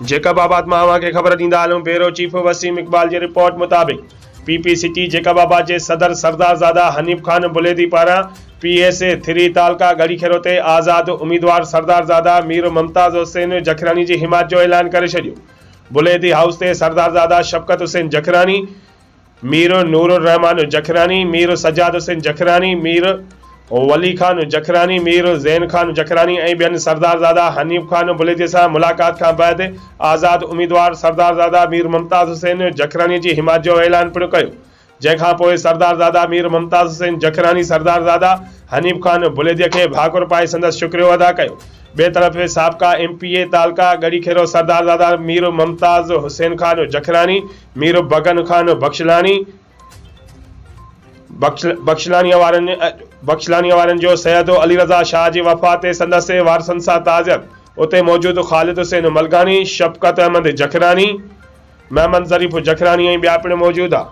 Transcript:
Jacob آباد مان اوهان کي خبر ڏيندا هلون بيورو چيف وسيم اقبال جي رپورٽ مطابق P P city Jacobabad جي صدر سردار زاده حنيف خان بليدي پاران پي ايس اي ٿري تعلقه ڳڙهي خيرو تي آزاد اميدوار سردار زاده مير ممتاز حسين جکراڻي جي حمايت جو اعلان ڪري ڇڏيو بليدي هائوس تي سردار زاده شفقت حسين جکراڻي مير نور الرحمان جکراڻي، مير سجاد حسين جکراڻي، مير ولي خان جکراڻي، مير زين خان جکراڻي ۽ ٻين سردارزاده حنيف خان بليدي سان ملاقات کان بعد آزاد اميدوار سردارزاده مير ممتاز حسين جکراڻي جي حمايت جو اعلان پڻ ڪيو جنهن کان پوء سردارزاده مير ممتاز حسين جکراڻي سردارزاده حنيف خان بليدي کي ڀاڪر پائي سندس شڪريو ادا ڪيو. ٻئي طرف سابقه ايم پي اي تعلقه ڳڙهي خيرو سردارزاده مير ممتاز حسين خان جکراڻي، مير بگن خان بخشلاڻي، بخشلاڻيء وارن بخشلاڻيء وارن جو سيد علي رضا شاهه جي وفات تي سندس وارثن سان تعزيت، اتي موجود خالد حسين ملغاڻي، شفقت احمد جکراڻي، محمد ظريف جکراڻي ۽ ٻيا پڻ موجود ها.